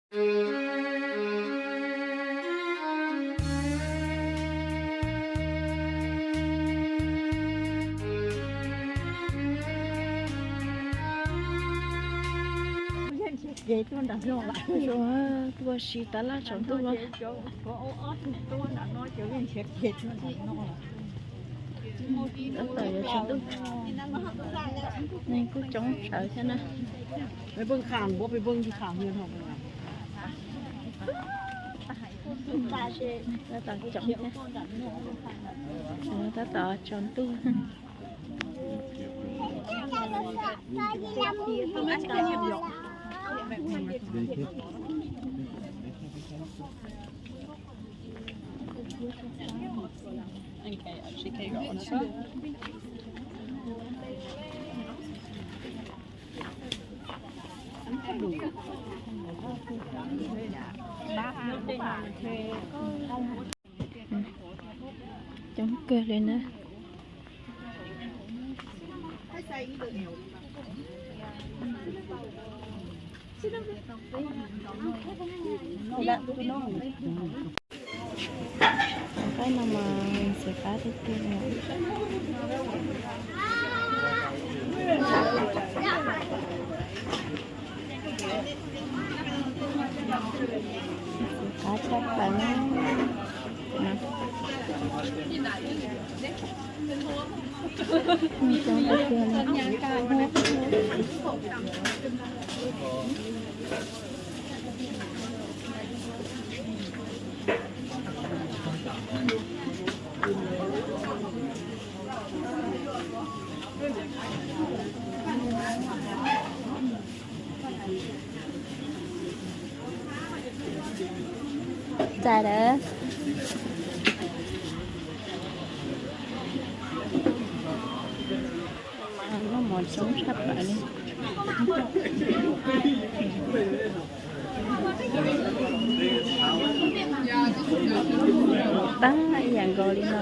Tuaj si tab laj tsaus ntuj los. Tab tom yuav tsaus ntuj, neeg kuj coob sawv thiab na. Tab tom coob thiab, tab tom tsaus ntuj. Coob kawg li na. Qaib no mas ntxim qab tiag tiag li. Ntxim qab tshaj plaws na. Txais lawm. Noj mov coob tshaj plaws li. Tag ib yam nkaus li no.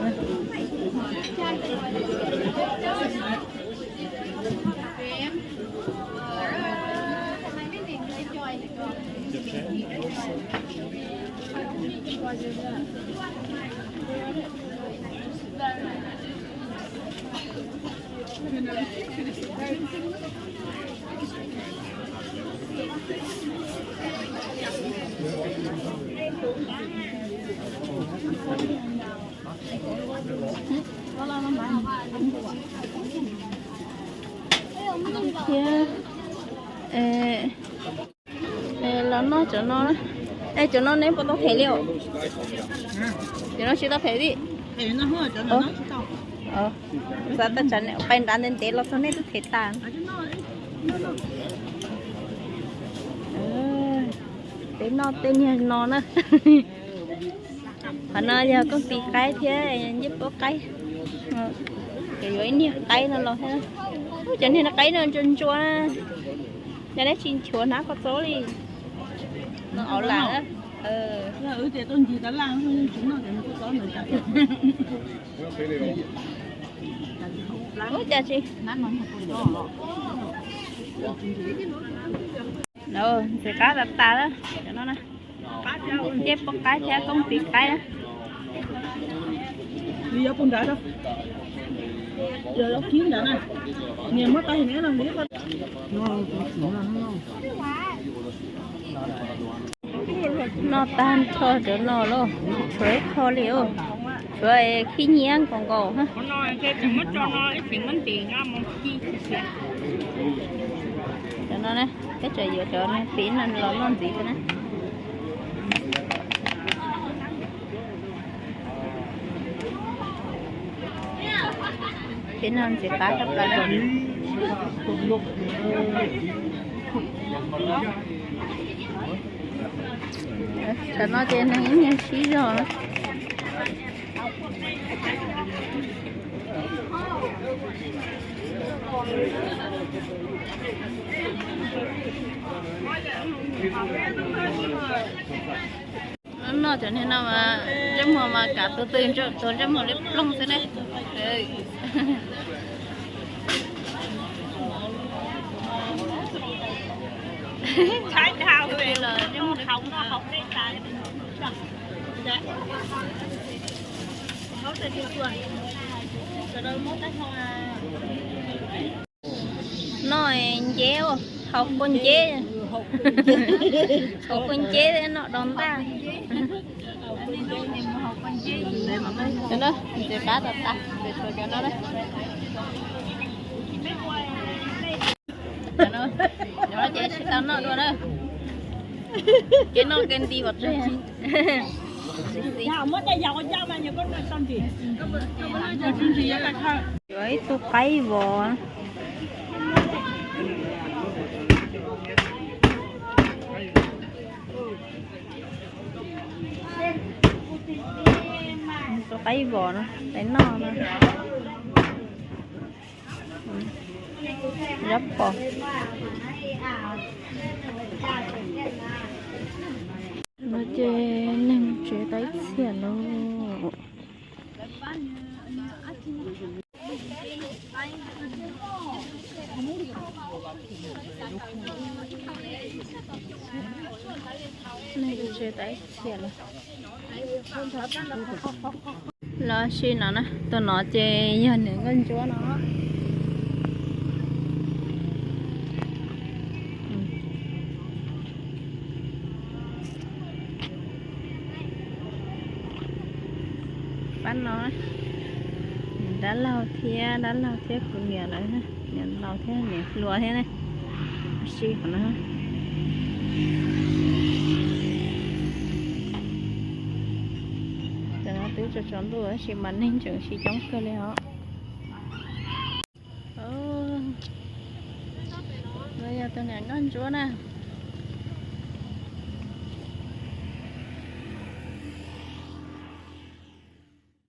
Thiab, los noj cov no. Es cov no neb puas tau them li os? Cov no tsis tau them li. Xav tau tsam pais nrad ntev ntev los txog nej twb them tas. Tej noj tej niag no na. Qhov no yog kooj tis qaib thiab ncej puab qaib. Ces yuav ib niag qaib no los thiab. Cov niag qaib no ntsuab ntsuab na, yog dab tsi nchuav hnab koj txob li. No auv lam. Ua cas tsis, ntxim qab tas tas lawm cov no na. Ncej puab qaib thiab kooj tis qaib na. Noj tag nrho cov no los tshuav ib qho li os, tshuav khib nyiab nkaus nkaus. Cov no na, peb tseem yuav cov no pib no los noj ntxiv xwb na. Peb no ntxim qab tshaj plaws. Tam no ces neeg ib nyuag sib zog. Noj cov niag no mas ntsej muag mas kav tus twg tuag ntsej muag li ploog xwb ne. Los ntsej muag Noj nceb, haus kua nceb, haus kua nceb noj do ntaj. Ntxim qab tas tas, cov no na. Cov no ces tsis tau noj dua na. Ces noj ke nti kom tseg. Yuav ib tug qaib vos. Tus qaib vos no, peb noj no. Zaub pos. No ces neeg tsev tau ib txhia lawm. Neeg tsev tau ib txhia lawm. Los sis no na, tus no ces yog niam nkauj ntsuab no. Pab no, dab laug thiab, dab laug thiab kuv niam lawv, niam laus thiab niam hluas thiab ne. Sis qhov no, cov no twb tsaus tsaus ntuj tab sis mas neeg tseem sib coob kawg li os. No yog tus niam nkauj ntsuab na.